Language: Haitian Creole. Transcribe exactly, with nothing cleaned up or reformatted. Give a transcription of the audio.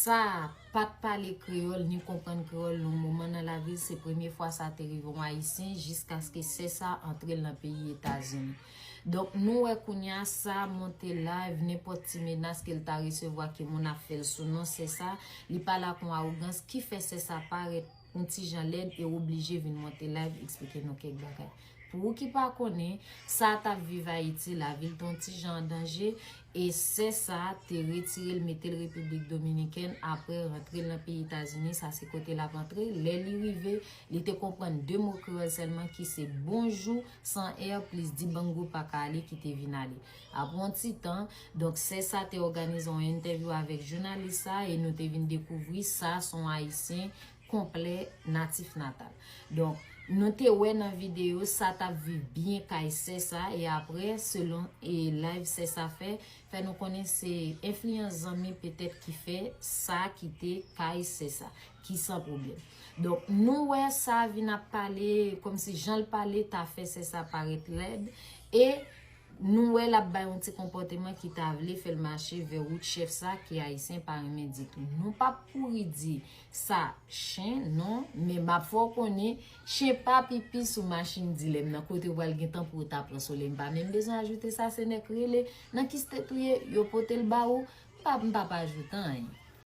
Sa pa t pale kreyòl ni konprann kreyòl nan moman nan lavi l, se premye fwa sa te rive yon Ayisyen jiskaske sè sa antre l nan peyi Etazini. Donk, nou wè kounye a sa monte live, nenpòt ti menas ke l ta resevwa ke moun ap fè l sou non sè sa, li pale ak yon awogans ki fè sè sa parèt yon ti jan lèd e oblije vin monte live eksplike nou kèk bagay. Pou ou ki pa konnen, sa t ap viv Ayiti, lavi l te yon ti jan an danje, e sè sa te retire l, mete l Repiblik Dominikèn, apre rantre l nan peyi Etazini, sa se kote l ap antre. Lè li rive, li te konprann de mo kreyòl sèlman ki se bonjou, san è, plis di bango pa ka ale ki te vin ale. Apre yon ti tan, donk sè sa te òganize yon entèvyou avèk jounalis sa e nou te vin dekouvri sa se yon Ayisyen konplè natif natal. Donk, nou te wè nan videyo sa t ap viv byen kay sè sa e apre, selon e live sè sa fè, fè nou konnen se enfliyans zanmi petèt ki fè sa kite kay sè sa, ki san pwoblèm. Donk, nou wè sa vin ap pale, kòmsi jan l pale ta fè sè sa parèt lèd e nou wè l ap bay yon ti konpòteman ki ta vle fè l mache vè wout chèf sa ke Ayisyen pa renmen ditou. Nou p ap kouri di sa chen, non, men m ap fè w konnen chen pa pipi sou machin dilèm nan kote w pral gentan pou w ta pran solèy. M pa menm bezwen ajoute sa, se nèg rele, nan ki state ou ye, yo pote l ba ou, m p ap, m p ap ajoute anyen.